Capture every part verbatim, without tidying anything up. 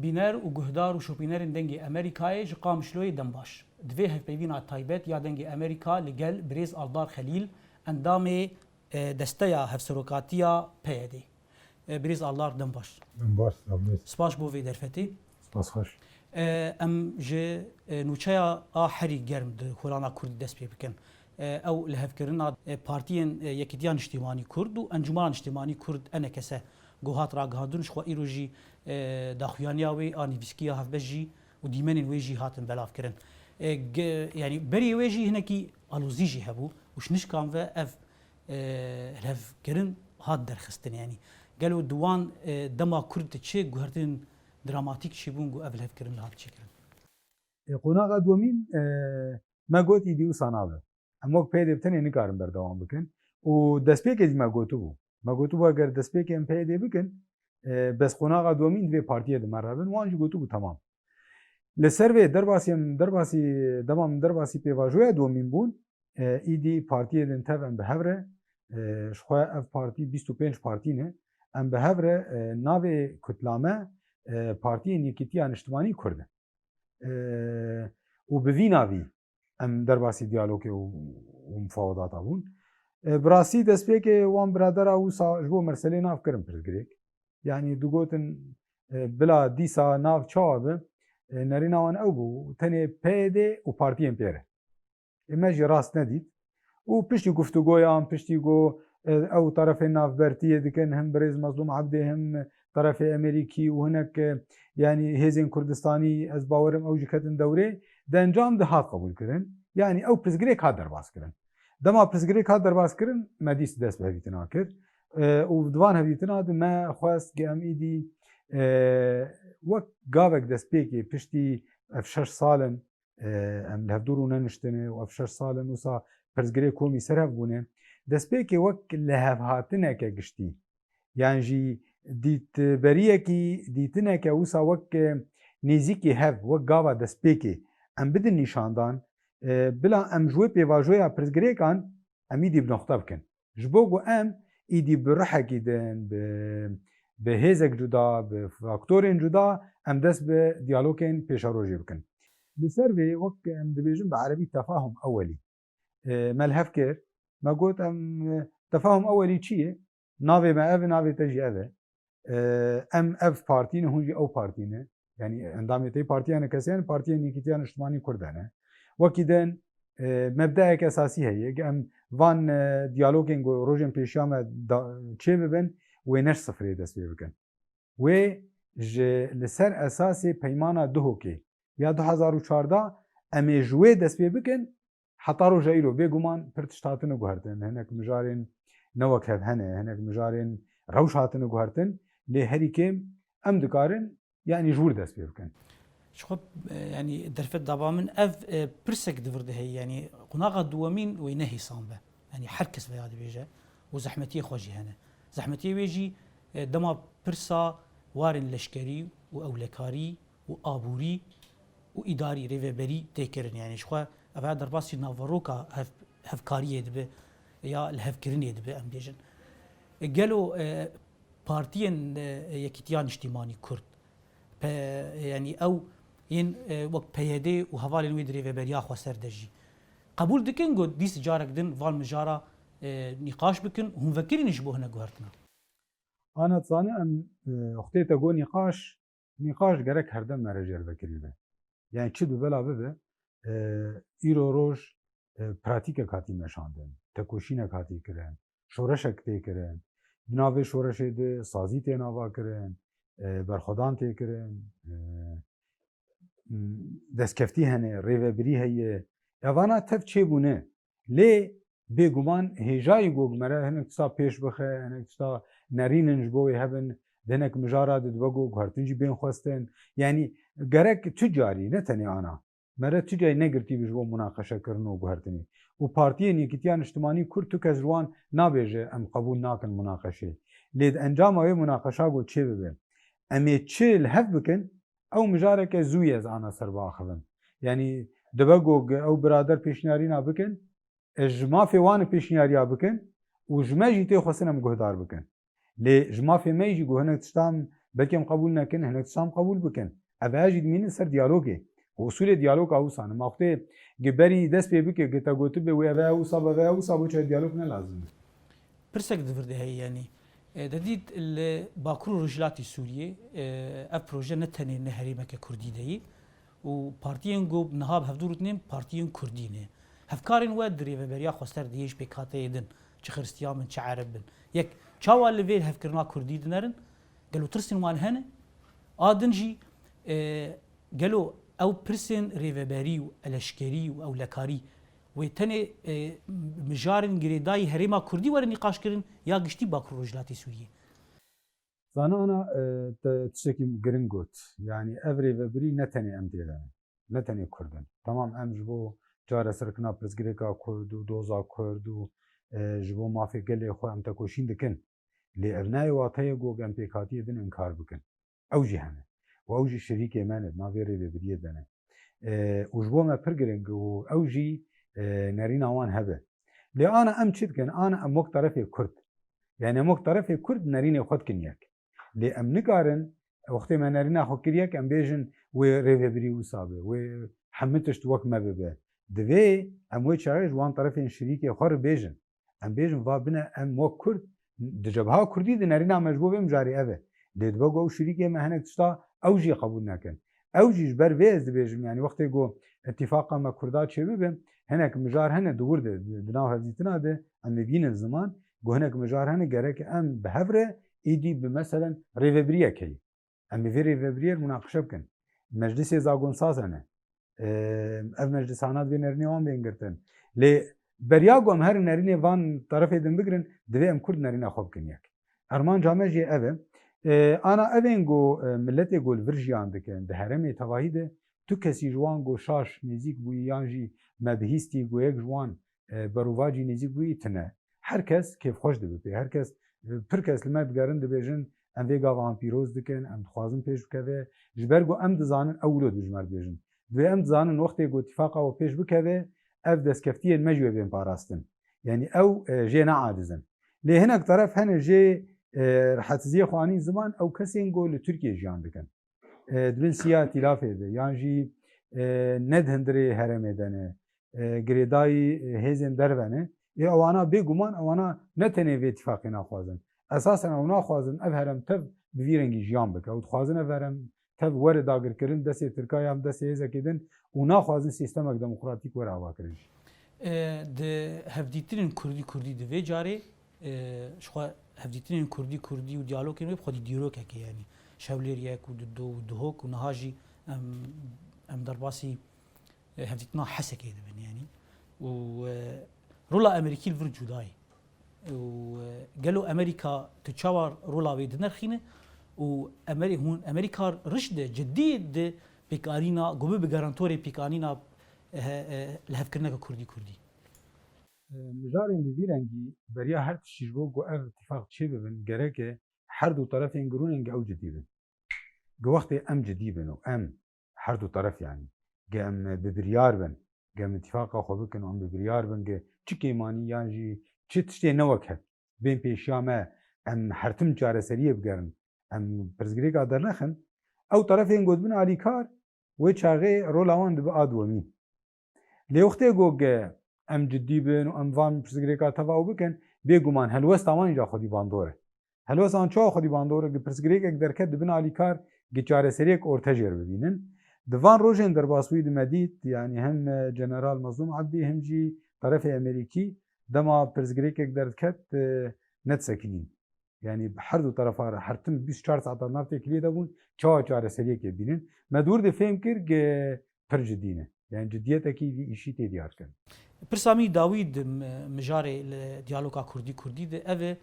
Bîner û guhdar û şopînerên Dengê Amerîkayê ji Qamişloyê dem baş. Di vê hevpeyvîna taybet ya Dengê Amerîka li gel birêz Aldar Xelîl, endamê, e, Desteya Hevserokatiya P Y D'ê. E, birêz Aldar dem baş. Dem baş, selamet. Spas bo vê derfetê. Spas xweş. E, em ji, e, nûçeya a herî germ di kolana Kurdî dest pê bikin. E, ew lihevkirina, e, partiyên, e, Yekîtiya Niştîmanî Kurd û Encûmena Niştîmanî Kurd, E N K S, ku hat ragihandin, ji xwe îro jî, e, daxuyaniya wê a nivîskiya hevbeş jî û dîmenên wê jî hatin belavkirin. E, ge-, yanî berê wê jî hinekî alozî jî hebû û ji nişkan ve ev, e, lihevkirin hat derxistin. Yanî gelo di wan, e, dema Kurd de çi guhertin dramatîk çêbûn ku ev lihevkirin hat çêkirin? E, qonaxa domîn, e, me got, îdî wisa nabe. Em wek P Y D bi tenê nikarin berdewam bikin. Û destpêkê jî me gotibû. Me gotibû, eger destpêkê em P Y D bikin, e, bes qonaxa domîn divê partiyê di me re bin. Wan jî gotibû, temam. Li ser vê derbasî em, derbasî, dema em derbasî pêvajoya domîn bûn, e, îdî partiyê din tev em bi hev re, e, ji xwe ev partî bîst û pênc partî ne, em bi hev re, e, navê kutlame, e, Partiyên Yekîtiya Niştimanî Kurd e. E, û bi vî navî em derbasî diyalogê û, û mufawedata bûn. E, bi rastî destpêkê wan biradera wisa ji bo meselê nav kirin pirsgirêk. Yanî digotin, e, bila dîsa nav çawa be, e, nerîna wan ew bû, tenê P Y D û partiyên pê re. Ê me jî rast nedît. Û piştî guftûgoyan, piştî ku, e, ew terefên navbertiyê dikin, him birêz Mezlûm Ebdê, him terefê Amerîkî û hinek, e, yanî hêzên Kurdistanî, ez bawerim ew jî ketin dewrê, di encam de hat qebûlkirin. Yanî ew pirsgirêk hat derbas kirin. Dema pirsgirêk hat derbas kirin, me dîst dest bi hevdîtina kir. E, û di van hevdîtina de me xwest ku em îdî, e, wek gavek destpêkê piştî ev şeş sal in, e, em li hevdû rûneniştine û ev şeş sal in wisa pirsgirêk komî ser hev bûne. Destpêkê wek lihevhatineke giştî, yan jî dîtberiyekî, dîtineke wisa wek, e, nêzîkî hev, wek gava destpêkê em bidin nîşandan, e, bila em ji wê pêvajoya pirsgirêkan em îdî bi noxte bikin. Ji bo ku em îdî bi ruhekî din, bi, bi hêzek cuda, bi faktorên cuda em dest bi diyalogên pêşerojê bikin. Li ser vê, wek em dibêjin bi erebî tefahum ewelî, e, me li hev kir. Me got, em, e, tefahum ewelî çi ye? Navê me ev e, navê te jî ev e. E, em ev partî ne, hûn jî ew partî ne. Yanî endamê te partiya ne, kesê ne, Partiyên Yekîtiya Niştimanî Kurd ne. Wekî din, e, mebdeyek esasî heye. Em van, e, diyalogên ku rojên pêşiya me da, çê bibin, wê ne ji sifrê dest pê bikin. Wê ji, li ser esasê peymana Duhokê ya du hezar û çardeh em ê ji wê dest pê bikin, heta roja îro bêguman pir tişt hatine guhertin. Hinek mijarên ne wek hev hene, hinek mijarên rewş hatine guhertin, lê herî kêm em dikarin, yanî ji wir dest pê bikin. Ji xwe, e, yanî derfet daba min ev, e, pirsek di vir de heye, yanî qonaxa duwemîn wê ne hêsan be. Yanî her kes veya dibêje û zehmetiyê xwe jî hene. Zehmetiyê wê jî, e, dema pirsa warên leşkerî û ewlekarî û aborî û îdarî, rêveberî tê kirin. Yanî ji xwe ev ya derbasî naveroka hev-, hevkariyê dibe ya lihevkirinê dibe, em bêjin. E, gelo, e, partiyên, e, Yekîtiya Niştîmanî Kurd, pe-, yanî ew yên, e, wek P Y D û hevalên wê di rêveberiya xweser de jî qebûl dikin ku dîs carek din van mijara, e, nîqaş bikin, hûn vekirîn ji bo hine guhertina? Ana dizane em, e, wextê te got nîqaş, nîqaş gerek herdem me re jêr vekirî be. Yani çi dubela bibe, e, îro roj, e, pratîkek hatî meşandin, tekoşînek hatî kirin, şoreşek tê kirin. Di nav vê şoreşê de sazî tê nava kirin, e, berxwedan tê kirin, e, m, destkeftî hene, rêvebirî heye. Evana tev çêbûne. Lê bêguman hêjayî ku me re hinek tişta pêş bixe, hinek tişta nerînin ji bo wê hebin, di hinek mijara de dibe ku guhertin jî bên xwestin. Yanî gerek tu carî, ne tenê ana, me re tu carî negirtî bi ji bo munaqeşekirin û guhertinê. Û Partiyên Yekîtiya Niştimanî Kurd tu kes ji wan nabêje em qebûl nakin munaqeşê. Lê di encama wê munaqeşa ku çê bibe, em ê çi li hev bikin, ew mijareke zû ye ez ana ser biaxivim. Yanî dibe ku ew birader pêşniyarîna bikin, e, ji mafê wan pêşniyariya bikin û ji me jî tê xwestin em guhdar bikin. Lê ji mafê me jî ku hinek tiştan Belkî em qebûl nekin, hinek tiştan qebûl bikin. Ev e jî dimînin ser diyalogê. Û usulê diyaloga wisa ne. Ma wextê gi berî dest pê bike, gi te gotibe wê ev e wisa be, ev e wisa, bo çawa diyalog ne lazim e? Pirsek di vir de heye, yanî, e, te dît li Bakur û Rojhilatê Sûriyê, e, ev proje ne tenê ne herêmeke Kurdî de yî û partiyên ku niha bi hevdû rûtinên partiyên Kurdî ne. Hevkarên we di rêveberiya xwesler de yê ji pêkhateyê din, çi Xiristiyan bin, çi Ereb bin. Yek, çawa li vê hevkirina Kurdî dinerin? Gelo tirsên wan hene? A din jî, e, gelo ew pirsên rêveberî û eleşkerî û ewlekarî wê tenê, e, mijarên girêdayî herêma Kurdî were nîqaşkirin ya giştî Bakur Rojhilatê Sûriyê? Zana ana, e, te tiştekî giring got. Yanî ev rêvebirî ne tenê em tê de ne. Ne tenê Kurd in. Temam em ji bo çareserkirina pirsgirêka Kurd û doza Kurd û, e, ji bo mafê gelê xwe em tekoşîn dikin. Lê ev nayê wateyê ku em pêkhatiyê din inkar bikin. Ew jî hene. Û ew jî şirîkê me ne, di navê rêvebiriyê de ne. E, û ji bo me pir giring û ew jî, e, nerîna wan hebe. Lê ana em çi dikin? Ana em wek terefê Kurd. Yani em wek terefê Kurd nerînê xwe dikin yek. Lê em nikarin, wextê me nerîna xwe kir yek, em bêjin wê rêvebirî wisa be, wê hemî tişt wek me bibe. Divê em wê çaxê ji wan terefên şirîkê xwe re bêjin. Em bêjin, va bine em wek Kurd, di cebha Kurdî de nerîna me ji bo vê mijarê ev e. Lê dibe ku ew şirîkê me hinek tişta ew jî qebûl nekin. Ew jî ji ber vê ez dibêjim, yanî wextê ku îtîfaqa me Kurda çêbibe, hinek mijar hene di wir de, di, di nav hevdîtina de, em ê bînin ziman, ku hinek mijar hene, gerek em bi hev re êdî bi meselen rêvebiriyek heye. Em ê vê rêvebiriyê re munaqişe bikin. Meclisê zagonsaz hene. Ev meclisana divê nerînê wan bên girtin. Lê beriya ku em herin nerînê van terefê din bigirin, divê em Kurd nerîna xwe bikin yek. Armanca me jî ev e. E, ana evên ku, e, miletê ku li vir jiyan dikin, di herêmê tevahî de tu kesî ji wan ku şaş nêzîk bûyî yan jî me bihîstî ku yek ji wan, e, berovajî nêzîk bûyî tune. Her kes kêfxweş dibe pê. Her kes, e, pir kes li me digerin dibêjin, em vê gava han pîroz dikin, em dixwazin pêş bikeve. Ji ber ku em dizanin ew wilo dibêjin, me dibêjin. Divê em dizanin wextê ku îtîfaqa we pêş bikeve, ev destkeftiyên me jî wê bên parastin. Yanî ew, e, jê neacizin. Lê hinek teref hene jê, e, rehetiziyê xwe anîn ziman, ew kesên ku li Tirkiyê jiyan dikin. E, di bin siya îtîlafê de, yan jî, e, ne di hundirê herêmê de ne, e, girêdayî, e, hêzên derve ne. Ê ewana bêguman, ewana ne tenê vê îtîfaqê naxwazin. Esasen ew naxwazin ev herem tev bi vî rengî jiyan bike. Ew dixwazin ev herem tev were dagirkirin destê Tirka yan destê hêzekê din û naxwazin sîstemek demokratîk were avakirin jî. E, di hevdîtinên Kurdî Kurdî di vê carê, e, ji xwe hevdîtinên Kurdî Kurdî û diyalogên wê bi xwedî dîrokek e, yanî Şewlêr yek û Dido û Duhok û niha jî em, em derbasî, e, hevdîtina Hesekê dibin, yanî. Û, e, rola Amerîkî li vir cuda ye. Û, e, gelo Amerîka tu çawa rola wê dinirxîne û Ameri-, hûn Amerîka riş de cidî di pêkanîna, ku bibe garantorê pêkanîna, e, e, lihevkirineke Kurdî Kurdî? E, mijarên bi vî rengî beriya her tiştî ji bo ku ev îtîfaq çêbibin, gerek e her du terefên girûnên gi ew cidî bin. Gi wextê em cidî bin û em her du teref, yanî, gi em bi biryar bin, gi em îtîfaqa xwe bikin û em bi biryar bin, gi çi kêmanî yan jî çi tiştê ne wek hev bên pêşiya me, em her tim çareseriyê bigerin, em pirsgirêka dernexin, ew terefên ku dibin alîkar, wê çaxê rola wan dibe a duwemîn. Lê wextê ku em cidî bin û em van pirsgirêka teva û bikin, bêguman helwesta wan jî xwedî bandor e. Helwesta wan çawa xwedî bandor e? Gi pirsgirêkek derket, dibin alîkar, gi çareseriyek orte jê re bibînin. Di van rojên derbasbûyî de me dît, yanî hem, e, General Mazlûm Ebdî, hem jî terefê Amerîkî dema pirsgirêkek derdiket, e, nedisekinîn. Yanî bi her du terefa re her tim bîst û çar saetan nav têkiliyê de bûn, çawa çareseriyekê bînin. Me di wir de fêm kir ku pir cidî ne. Yanî cidiyetekî vî îşî tê diyar kirin. Pirsa min dawî di m-, mijarê li diyaloga Kurdî Kurdî de ev e,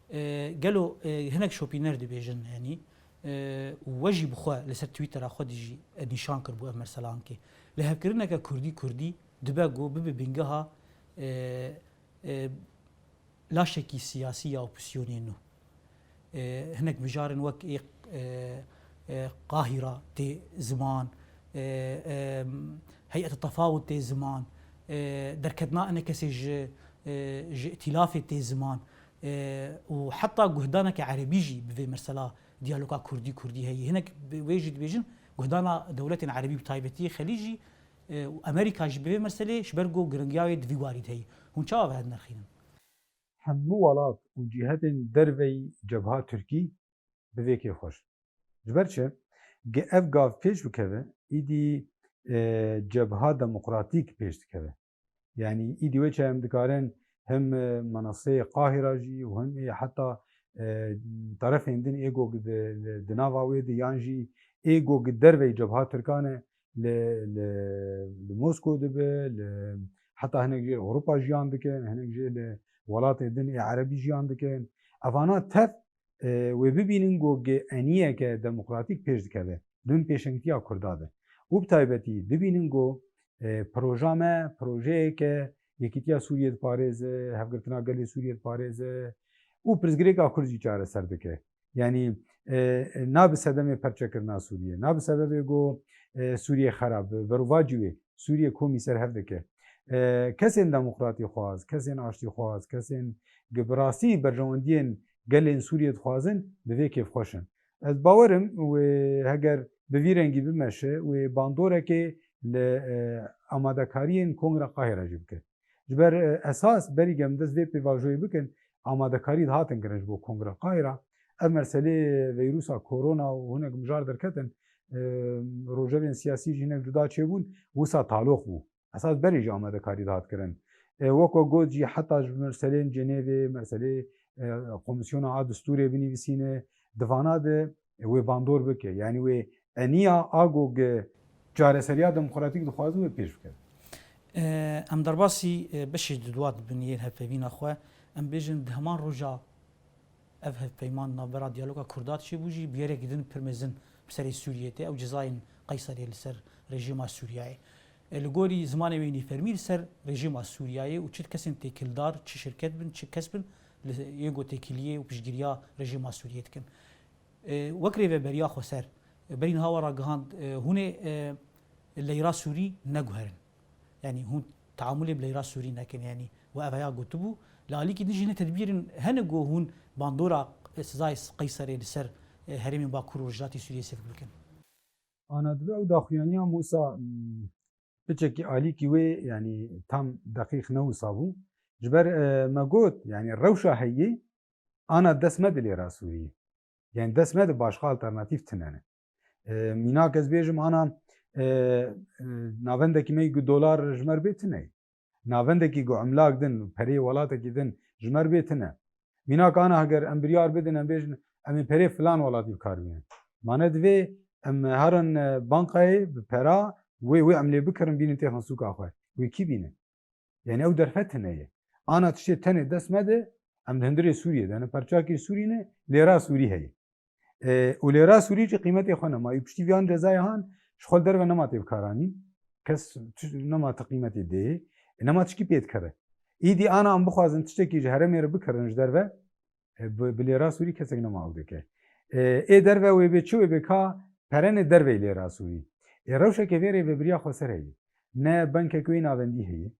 e, gelo, e, hinek şopîner dibêjin, yanî, e, û we jî bi xwe li ser Twittera xwe de jî, e, nîşan kiribû ev meselankê. Lihevkirineke Kurdî Kurdî dibe ku bibe bingeha, e, e, laşekî siyasî ya opozîsyonê nû. E, hinek mijarên wek ê, e, e, Qahîra tê ziman, e, e, Heyet Tefawut tê ziman, e, derketina enekesê ji, e, ji îtîlafê tê ziman, e, û heta guhdaneke erebî jî bi vê mesela diyaloga Kurdî Kurdî heye. Hinek bi-, wê jî dibêjin guhdana dewletên erebî bi taybetî Xelîcî, e, û Amerîka jî bi vê meselê ji ber ku giringiya wê di vî warî de heye. Hûn çawa ve dinirxînin? Hemû welat û cîhetên derveyî cebha Tirkî bi vê kêfxweş in. Ji ber çi? Ge-, ev gav pêş bikeve, îdî, e, cebha demokratîk pêş dikeve. Yanî îdî wê çaye em dikarin him, e, menaseyê Qahira jî û him ê heta, e, terefên din ê ku di, di, di nava wê de yan jî ê ku di derveyî cebha Tirkan e li, li, li Mosko dibe, li, heta hinek jê li Ewropa jiyan dikin, hinek jê li welatê din ê erebî jiyan dikin. Evana tev, e, wê bibînin ku ge-, eniyeke demokratîk pêş dikeve. Di bin pêşengtiya Kurda de. Û bi taybetî bibînin ku, e, proja me, projeyeke Yekîtiya Sûriyê diparêze, hevgirtina gelê Sûriyê diparêze û pirsgirêka Kurd jî çareser dike. Yanî, e, na bi sedemê perçekirina Sûriyê, na bi sebebê ku, e, Sûriyê xerab be, berovajî wê Sûriyê komî ser hev dike. E, kesên demokratî xwaz, kesên aştî xwaz, kesên ge-, bi rastî berjewendiyên gelên Sûriyê dixwazin, bi vê kêfxweş in. Ez bawerim wê heger bi vî rengî bimeşe, wê bandorekê li, e, amadekariyên Kongra Qahira jî bike. Ji ber, e, esas berî em dest vê pêvajoyê bikin, amadekarî dihatin kirin ji bo Kongra Qahira. Ev meselê veyrusa korona û hinek mijar derketin, e, rojevên siyasî jî hinek cuda çêbûn, wisa taloq bû. Esas berê jî amadekarî dihat kirin. E, wek we got jî heta ji meselên Cenêvê, meselê, e, Komîsyona a Distûrê binivîsîne, di vana de, e, wê bandor bike. Yanî wê eniya a ku ge-, çareseriya demokratîk dixwazin wê pêş bike. E, em derbasî, e, beşê di dua dibin yên hevpeyvîna xwe. Em bêjin di heman roja ev hevpeyman navbera diyaloga Kurda çêbû jî bûyerek din pir mezin bi serê Sûriyê tê. Ew cezayên Qeyserê li ser rejîma Sûriyayê. E, li gorî zimanê wê nîfermî li ser rejîma Sûriyayê û çi kesên têkildar, çi şirket bin, çi kes bin, li yê ku têkiliyê û piştgiriya rejîma Sûriyê dikin. E, wek rêveberiya xweser, e, berî niha we ragihand, e, hûn ê, e, leyra Sûrî neguherin. Yanî hûn teamulê bi leyra Sûrî nekin. Yanî we ev heya gotibû. Li alîkî din jî ne tedbîrin hene ku hûn bandora, e, sizayê Qeyserê li ser, e, herêmên Bakur û Rojhilatê Sûriyê sivik bikin. Ana dibe ew daxuyaniya Mûsa, m, piçekî alîkî wê, yanî tam deqîq ne wisa bû. Ji ber, e, me got, yanî rewşa heyî, ana dest me di lêra Sûriyê. Yanî dest me di başqa alternatîf tine ne. E, mînak ez bêjim, ana, e, e, navendekî me ku dolar ji me re bê tine. Navendekî ku emlak din, perê welatekî din ji me re bê tine. Mînak ana heger em biryar bidin, em bêjin, em ê perê filan welatî bi kar bînin. Mane divê em herin, e, bankayê bi pera wê, wê em lê bikirin, bînin têxin sûka xwe. Wê kî bîne? Yanî ew derfet hine ye. Ana tiştê tenê dest me de, em di hundirê Sûriyê de ne, perçakî Sûrî ne, lêra Sûrî heye. E, û lêra Sûrî jî qîmetê xwe nema. Û piştî viyan cezayê han, ji xwe li derve nema tê bikaranîn. Kes tu-, nema ti qîmetê dê. E, nema tişkî pê dikeve. Îdî ana em bixwazin tiştekî ji herêmê re bikirin ji derve, e, bi, bi lêra Sûrî kesek nema ew dike. E, ê derve wê bê çi wê bê ka perenê dervey lêra Sûrî. Ê rewşeke vê rêvebiriya xweser heye. Ne bankek wê navendî heye.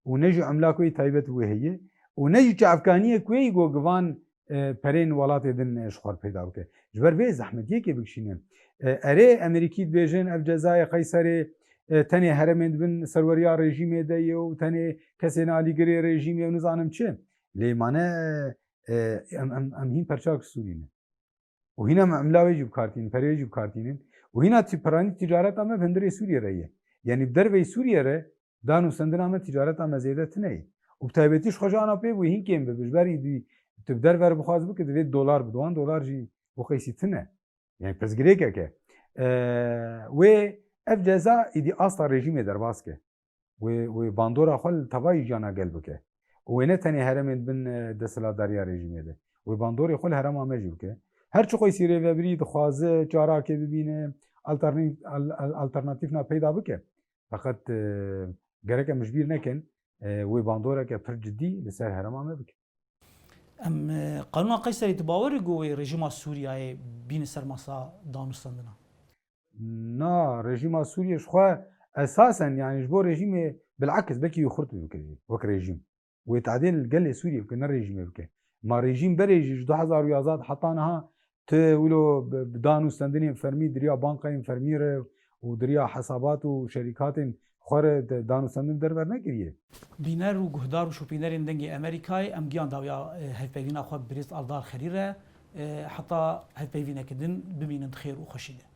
Û ne jî emlak wê taybet wê heye. Û ne jî çavkaniyek wê go givan, e, perên welatê din, e, ji xwe peyda bike. Ji ber vê zehmetiyekê bikişîne. E, erê Emerîkî dibêjin ev cezayê Qeyserê, e, tenê herêmên dibin serweriya rejîmê de ye û tenê kesên alîgirê rejîmê û nizanim çi. Lê mane, e, em, em, em hîn perçak Sûrî ne. Û hîna em emla wê jî bi kar tînin, perê wê jî bi kar tînin. Û hîna tî-, piranî tîcareta me bi hundirê Sûriyê re ye. Yanî bi derveyî Sûriyê re danûstendina me tîcareta me zêde tune ye. Û bi taybetî ji xwe ji ana pê bû hîn kêm bibe. Ji ber îdî tu bi derve re bixwaz bike divê dolar bide. Wan dolar jî bo qeysî tune. Yanî pirsgirêkek e. Eee, wê ev ceza îdî asta rejîmê derbas ke. Wê, wê bandora xwe li tevayî jiyana gel bike. Û wê ne tenê herêmên bin, e, desthilatdariya rejîmê de. Wê bandorê xwe li herêma me jî bike. Her çi qoysî rêvebirî dixwaze, çarakê bibîne, alternî-, al-, al-, alternatîfna peyda bike. Feqet, e, gerek em ji bîr nekin, e, wê bandoreke pir cidî li ser herêma me bike. Em, e, qanûna Qeyserê, tu bawer î ku wê rejîma Sûriyeyê bîne ser masa danûstendina? Na, rejîma Sûriyê ji xwe esasen, yanî ji bo rejîmê bilekis belkî wî xurt bike jî wek rejîm. Wê tadê li gelê Sûriyê bike, ne rejîmê bike. Ma rejîm berê jî ji du hezar û yazdeh heta niha Tu wilo bi, bi danûstendinên fermî di riya bankayên fermî re û di riya hesabat û şerîkatên xwe re de danûstendin derve nekiriye. Bîner û guhdar û şopînerên Dengê Amerîkayê, em giyan dawiya, e, hevpeyvîna xwe bi birêz Aldar Xerî re, e, heta hevpeyvîneke din bimînin di xêr û xweşî de.